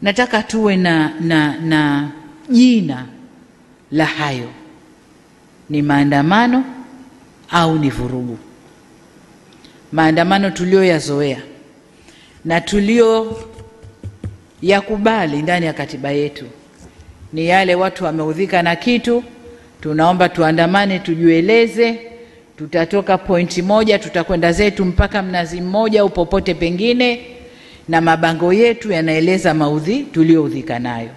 Nataka tuwe na jina la hayo. Ni maandamano au ni vurugu? Maandamano tulioyazoea na tulio yakubali ndani ya katiba yetu ni yale watu wameudhika na kitu, tunaomba tuandamane tujieleze, tutatoka pointi moja tutakwenda zetu mpaka Mnazi Mmoja au popote pengine, na mabango yetu yanaeleza maudhi tulioudhika nayo,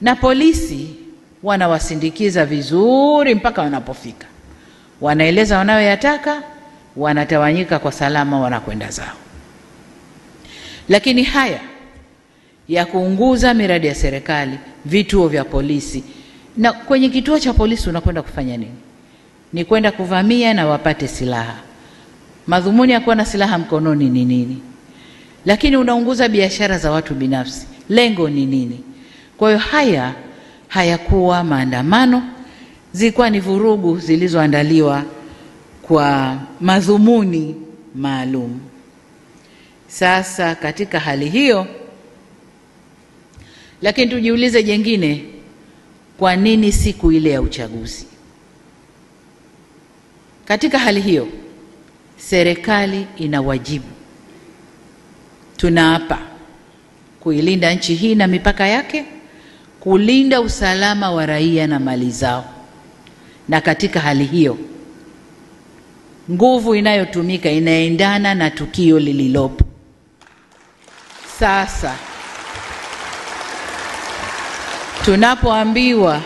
na polisi wanawasindikiza vizuri mpaka wanapofika, wanaeleza wanayoyataka, wanatawanyika kwa salama, wanakwenda zao. Lakini haya ya kuunguza miradi ya serikali, vituo vya polisi, na kwenye kituo cha polisi unakwenda kufanya nini? Ni kwenda kuvamia na wapate silaha. Madhumuni ya kuwa na silaha mkononi ni nini? Lakini unaunguza biashara za watu binafsi, lengo ni nini? Kwa hiyo haya hayakuwa maandamano, zilikuwa ni vurugu zilizoandaliwa kwa madhumuni maalum. Sasa katika hali hiyo, lakini tujiulize jengine, kwa nini siku ile ya uchaguzi? Katika hali hiyo, serikali ina wajibu, tunaapa kuilinda nchi hii na mipaka yake, kulinda usalama wa raia na mali zao. Na katika hali hiyo, nguvu inayotumika inaendana na tukio lililopo. Sasa tunapoambiwa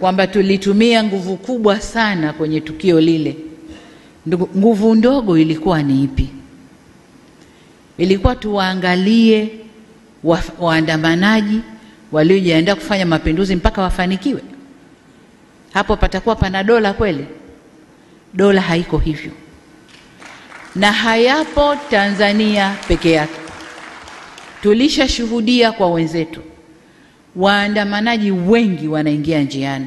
kwamba tulitumia nguvu kubwa sana kwenye tukio lile, nguvu ndogo ilikuwa ni ipi? Ilikuwa tuwaangalie waandamanaji waliojiandaa kufanya mapinduzi mpaka wafanikiwe? Hapo patakuwa pana dola kweli? Dola haiko hivyo, na hayapo Tanzania peke yake. Tulishashuhudia kwa wenzetu, waandamanaji wengi wanaingia njiani,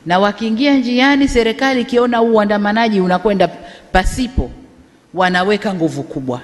na wakiingia njiani, serikali ikiona uandamanaji unakwenda pasipo, wanaweka nguvu kubwa.